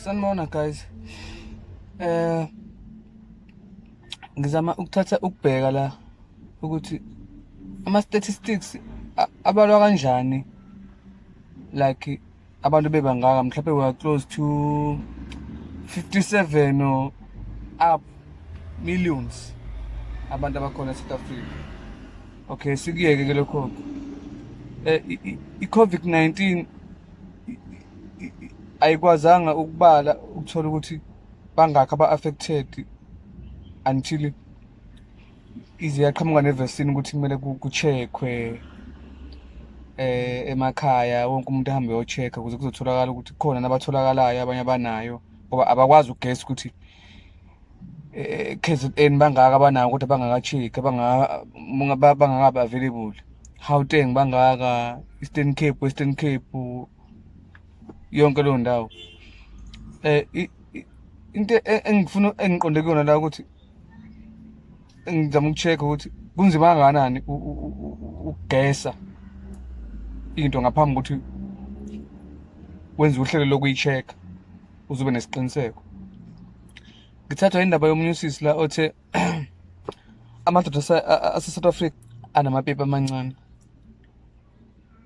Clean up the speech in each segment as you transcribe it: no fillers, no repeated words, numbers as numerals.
Sanibona guys. Eh ngizama ukuthatha ukubheka la ukuthi ama statistics abalwa kanjani, like abantu bebangaka, mhlawumbe we are close to 57 or up millions abantu abakhona eSouth Africa. Okay, sikuyeke ke lokho. I-COVID-19 ayikwazanga ukubala ukuthola ukuthi bangakhi aba-affected until ize yaqhamuka ne-vaccine, ukuthi kumele ku-check-we emakhaya, wonke umuntu ahambe eyo-check-a ukuze kuzotholakala ukuthi kukhona nabatholakalayo, abanye abanayo, ngoba abakwazi ukugesa ukuthi KZN bangaka abanayo kodwa bangaka-check, bangakabi available. Gauteng bangaka, Eastern Cape, Western Cape, yonke leyo ndawo. Into engifuna engiqonde kuyona la ukuthi ngizama uku-check ukuthi kunzima kangakanani ukugesa into ngaphambi kokuthi wenze uhlelo lokuyi-check uzobe nesiqiniseko. Ngithathwa indaba yomunye usisi la othe amadoda ase-South Africa anamapipi amancane.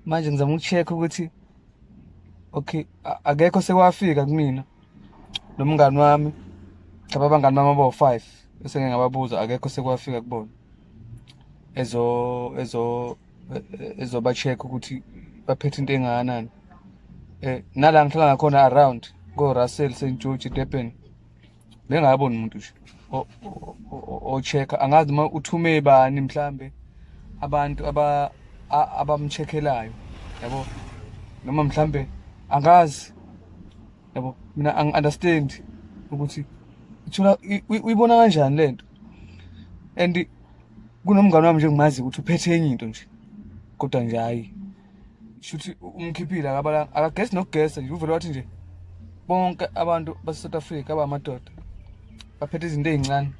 Manje ngizama uku-check ukuthi okay, akekho sekwafika kumina nomngani wami, mhlawumbe abangani bami abawu-5 esengike ngababuza, akekho sekwafika kubona ezoba-check ukuthi baphethe into engakanani. Nala ngihlala ngakhona around ko-Russell, St George, Durban, bengaboni umuntu nje o-check-a. Angazi noma uthume bani, mhlambe abantu abam-check-elayo, yabo, noma mhlambe angazi, yabo. Mina angi-understand ukuthi ithola uyibona kanjani lento, and kunomngane wami nje engimaziyo ukuthi uphethe enye into nje, kodwa nje hhayi, shuthi umkhiphile, akabala, akagesi nokugesa nje, uvele wathi nje bonke abantu base-South Africa abamadoda baphethe izinto ey'ncane.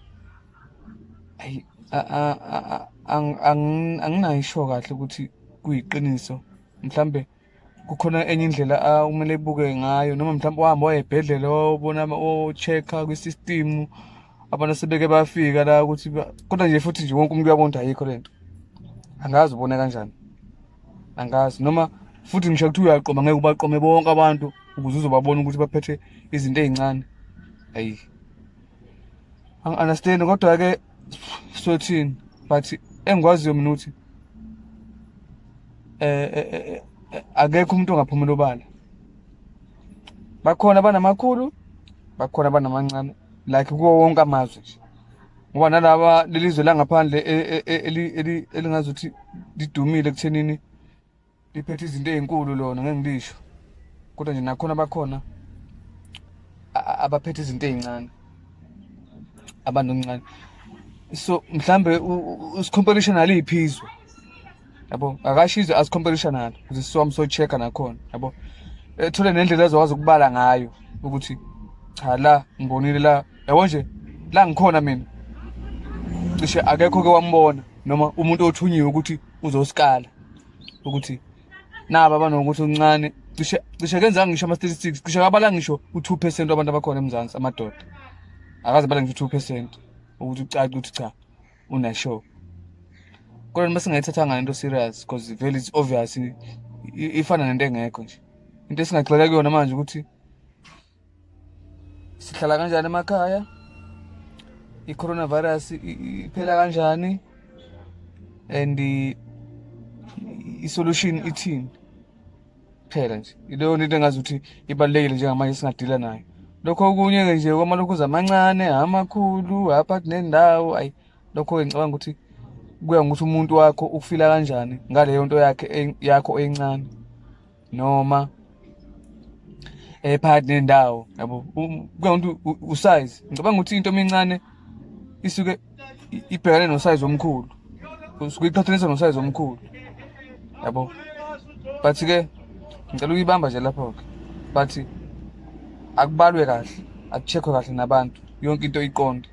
Ayi, anginayo isho kahle ukuthi kuyiqiniso, mhlambe kukhona enye indlela okumele ibuke ngayo, noma mhlawumbe wahamba waya ebhedlela wabona, o-check-a kwi-system abantu asebeke bafika la ukuthi, kodwa nje futhi nje wonke umuntu uyabona ukuthi ayikho lento. Angazi ubone kanjani, angazi noma futhi ngisho ukuthi uyaqoma, ngeke ubaqome bonke abantu ukuze uzobabona ukuthi baphethe izinto ey'ncane. Ayi, angi-understand, kodwa-ke sothini, but engikwaziyo mina ukuthi akekho umuntu ongaphumela obala. Bakhona abanamakhulu, bakhona abanamancane, like kuwo wonke amazwe nje, ngoba nalaba lelizwe langaphandle elingazuthi lidumile ekuthenini liphethe izinto ey'nkulu lona, ngeke ngilisho, kodwa nje nakhona bakhona abaphethe izinto ey'ncane, abantu okuncane. So mhlambe usi-compare-isha naliphi izwe, yabo? Akasho izwe asi-compare-isha nalo ukuze siwami so-check-a nakhona, yabo, ethole nendlela ezokwazi ukubala ngayo ukuthi cha, la ngibonile la, yabo nje la ngikhona mina cishe akekho ke wambona, noma umuntu othunyiwe ukuthi uzosikala ukuthi naba abanokuthi okuncane. Cishe kenzanga ngisho ama-statistics, cishe kabala ngisho u-2% wabantu abakhona eMzansi amadoda, akaze bala ngisho u-2% ukuthi ucace ukuthi cha, una-sure. Kodwa noma singayithathanga lento serious, because vele it's obvious ifana nento engekho nje. Into esingagxila kuyona manje ukuthi sihlala kanjani emakhaya, i-coronavirus iphela kanjani, and i-solution ithini phela nje. Ileyo into engazi ukuthi ibalulekile njengamanje singadila nayo. Lokho okunye-ke nje kwamalokhuza amancane, amakhulu, aphakathi nendawo, ayi, lokho-ke ngicabanga ukuthi kuya ngokuthi umuntu wakho ufila kanjani ngaleyo nto yakhe, yakho encane noma ephakathi nendawo, yabo. Kuya ngokuthi usize, ngicabanga ukuthi into emincane isuke ibhekane no-size omkhulu, usuke iqhathanisa no-size omkhulu, yabo. But-ke ngicela ukuyibamba nje lapho-ke, but akubalwe kahle, aku-check-we kahle nabantu, yonke into iqonde.